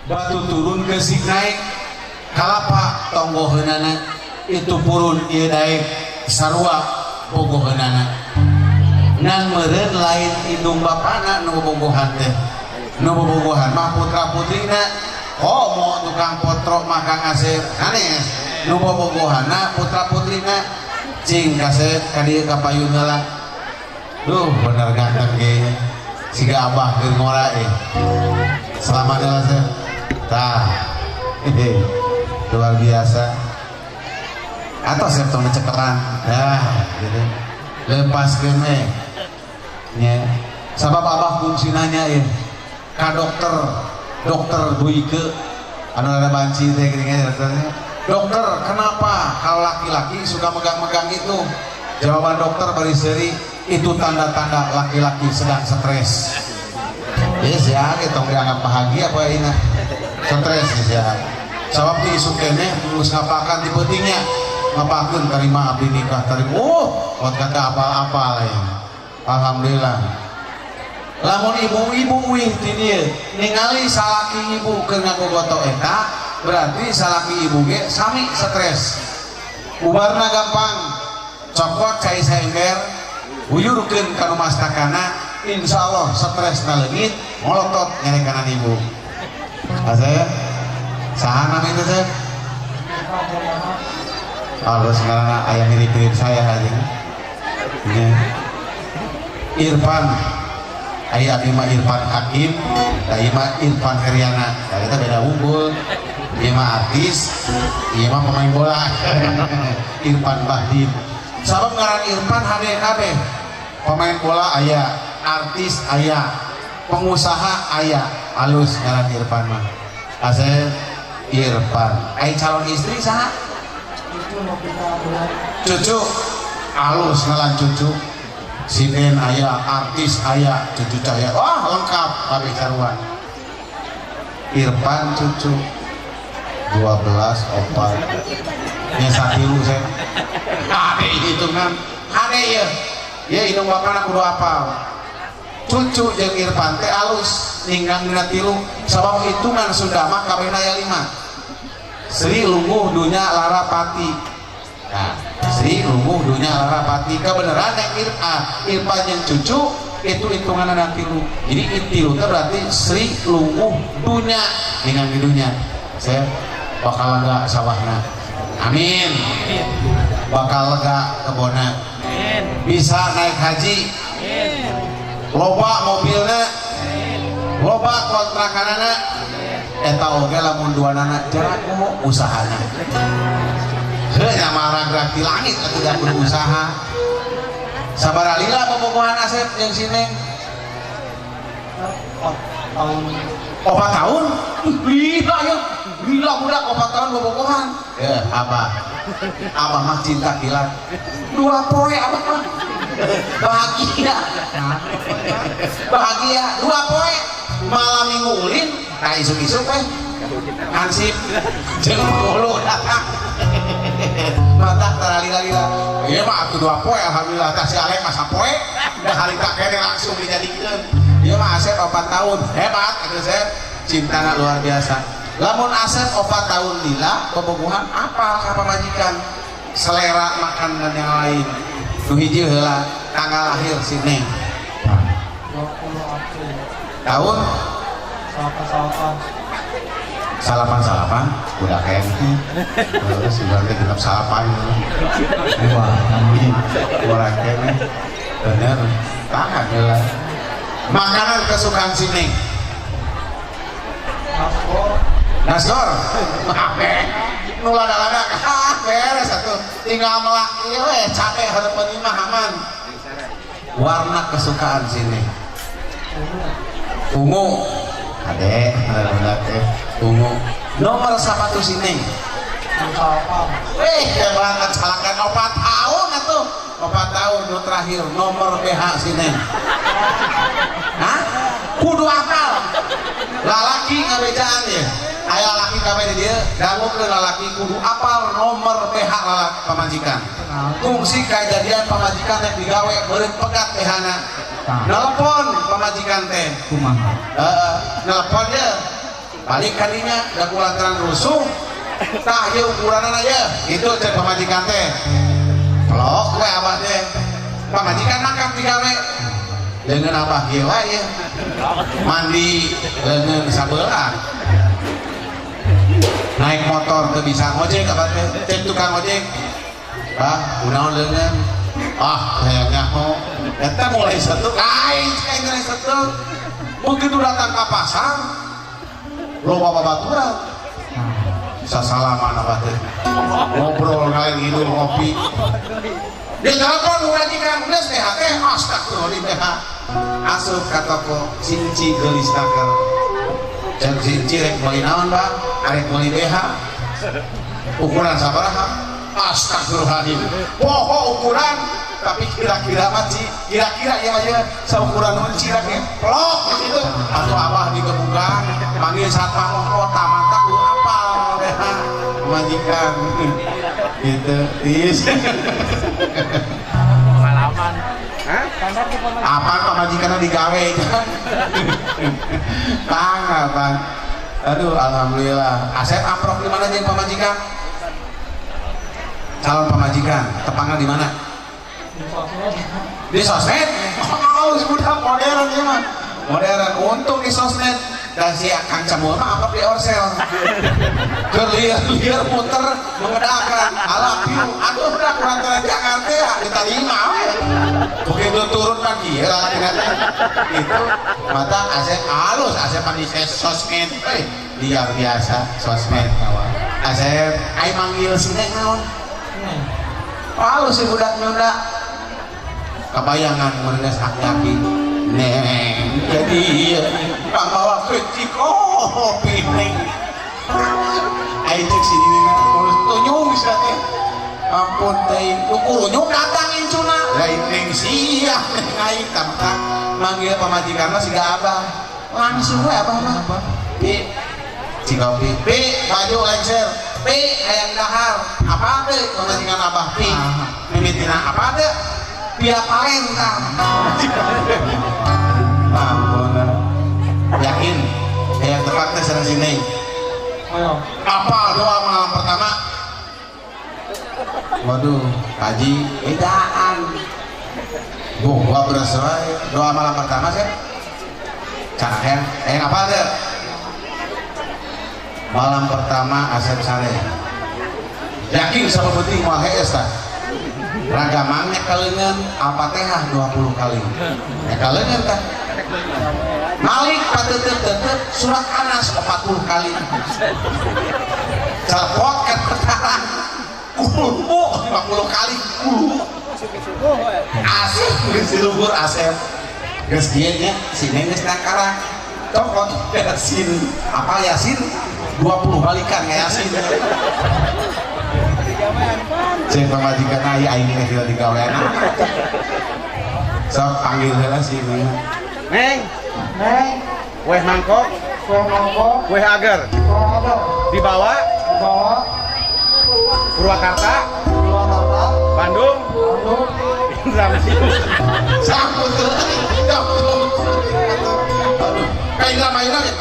Batu turun kesik naik kalapa tonggoheunana itu purun ieu daek sarua bogoheunana ngan meureun lain indung bapana nu bobogohan teh nu bobogohan mah putra putrina komo tukang potrok mah Kang Asep sanes nu bobogohanna putra putrina cing kasep ka dieu ka payun heula duh bener ganteng ge siga abah keur ngora selamat heula Sep. Tah, luar biasa. Atau siap tong cekelan, dah, gitu. Lepaskeun we. Nya. Sabab abah fungsinanya ya. Ka dokter, dokter Buike, anu rada banci teh geuning dokternya. Dokter, kenapa kalau laki-laki suka megang-megang itu? Jawaban dokter bari seuri, itu tanda-tanda laki-laki sedang stres. Yes ya, tong dianggap bahagia apa ini? Stres ya. Sabab di isuk keneh geus ngapakan di peutingnya. Ngapakeun tarima abdi nikah tarima. Oh, kata apal-apal ya. Alhamdulillah. Lamun ibu-ibu wih di dieu ningali salaki ibu keur ngagogoto eta, berarti salaki ibu ge sami stres. Ubarna gampang. Cokot cai saember, uyurkeun ka nu mastakana, insyaallah stresna leungit, molotot nyerekana ibu. Asep, saha namanya Sep? Halus ngaranna aya mirip-mirip saya aja. Nya. Irfan, aya abdi mah Irfan Hakim, da ieu mah Irfan Heriana. Da eta beda unggul. Ieu mah artis, ieu mah pemain bola. Irfan Bahdim. Sabab ngaran Irfan hade kabeh. Pemain bola aya, artis aya, pengusaha aya, halus ngaran Irfan mah. Asep Irfan. Ai calon istri saha? Cucu. Halus ngaran cucu. Sinden aya, artis aya, cucu cahaya. Wah, lengkap kabeh sarua. Irfan cucu 12 opat. Nya satilu saya. Hade hitungan. Hade ieu. Ieu indung bapana kudu apal. Cucu jeung Irfan teh alus ninggang dina tilu sabab hitungan Sunda mah kabehna aya 5. Sri lungguh dunya lara pati. Nah, Sri lungguh dunya lara pati kebenaran yang Irfan jeung cucu itu hitunganna tilu. Jadi tilu teh berarti Sri lungguh dunya ninggang di dunya. Saya bakal lega sawahna. Amin. Bakal lega kebona. Bisa naik haji. Loba mobilna, loba kontrakanana, eta oge lamun duanana jaraku usahana. Heuh nya mah rag di langit atuh da kudu usaha. Sabaraha lila bobogohan Asep jeung si Neng? 4 tahun. Lila ya, lila budak 4 tahun bobogohan. Ya, abah. Abah mah cinta kilat. 2 poe abah mah. Bahagia. Bahagia 2 poe. Malam minggu ulin, nah isuk-isuk we. Hansip jeung hulu datang. Mata taralila-lila. Ieu mah atuh 2 poe alhamdulillah tah si Alek mah sapoe. Da harita kene langsung dijadikeun. Ieu mah Asep 4 tahun. Hebat atuh Asep. Cintana luar biasa. Lamun Asep 4 tahun lila bobogohan apal ka pamajikan. Selera makan dan yang lain. Nu hiji heula tanggal lahir si Neng. 20 April. Tahun 88. Salapan-salapan udah kayaknya. Terus berarti genep salapan. Wah, ini orang kene. Bener. Tahan heula. Makanan kesukaan si Neng. Nasgor. Nasgor. Nu lada-lada beres atuh. Tinggal melak ieu we capek hareupeun imah aman. Warna kesukaan si Neng. Ungu. Ade, bener teh. Ungu. Nomor sepatu si Neng. 8. Hebat calakan 4 tahun atuh. nu terakhir nomor BH si Neng. Hah? Kudu apal. Lalaki ngabejaan ya. Aya lalaki kabeh di dieu, dangukeun lalaki kudu apal nomor BH lalaki pamajikan. Kungsi kajadian pamajikan rek digawe meureun pegat BH-na. Nelpon pamajikan teh. Kumaha? Heeh, nelpon ye. Balik kadinya da kulantaran rusuh. Tah ieu ukuranana ye, itu cek pamajikan teh. Pelok we abah teh. Pamajikan mangkat digawe. Leungeun abah kieu wae ye. Mandi leungeun sabelah. Naik motor teu bisa ngojek abah teh. Cek tukang ojek. Bah, kunaon leungeun? Ah, hayang nyaho. Eta mulai satu, lain cek mulai satu. Begitu datang ke pasar, loba babaturan. Sasalaman abah teh. Ngobrol kalian ngidul ngopi. Dia telepon majikan geus BH teh astagfirullah BH. Asup ka toko Sinci geulis naker. Cek Sinci rek meuli naon, Bang? Arek meuli BH. Ukuran sabaraha? Astagfirullahaladzim. Poho ukuran tapi kira-kira mah Ci, kira-kira ya aja saukuran unci lagi plok gitu. Atau abah digebukan manggil satpam kota mantap lu apal BH majikan gitu. Is. Pengalaman. Hah? Apa pamajikanna digawe Bang, abang. Aduh, alhamdulillah. Asep amprok di mana jeung pamajikan? Calon pamajikan, tepangnya di mana? Di sosmed. Di sosmed? Oh, sudah modern ya mah. Modern, untung di sosmed. Dan si Kang Camul mah amprok di Orsel. Keur lieur-lieur muter mengedakan. I love you. Aduh, udah kurang terang Jakarta ya, diterima we. Begitu turun lagi ya lah itu mata Asep halus, Asep di sosmed. Liar biasa sosmed kawan. Asep ai manggil si Neng naon? Halus si budak nyunda. Kabayangan mun geus aki-aki. Neng jadi pangbawa kecil kopi neng. Ai cek si Neng tunyung sia teh. Ampun teh, kurunyung datang incuna. Lain neng sia neng aing tamtak manggil pamajikanna siga abah. Langsung we abah mah. Pi cikopi, pi baju lengser, pi hayang dahar. Apa teh pamajikan abah pi? Mimitina apa teh? Pia palenta. Ampun. Yakin hayang tepat teh sareng si Neng. Ayo. Apa doa malam pertama? Waduh, haji bedaan. Gua berserai doa malam pertama sih. Cara yang apa tuh? Malam pertama Asep Saleh. Yakin sama penting moal hees tah. Ragamangnya kaleungeun Al-Fatihah 20 kali. Ya kaleungeun tah. Malik pateuteup-teuteut surat Anas 40 kali. Telepon ke perkara kulhu 50 kali kulhu. Asep geus diluhur Asep. Geus kieu nya si Neng geus nakara. Cokot Yasin. Apa Yasin? 20 balikan ka Yasin. Cek pamajikan aya aing teh teu digaweana. Sok panggil heula si Neng. Neng, Neng, weh mangkok, kue mangkok, weh agar. Kue agar. Dibawa Dibawa Purwakarta, Purwakarta, Bandung, Bandung, Indramayu. Sampun teu. Aduh, ka Indramayu ya.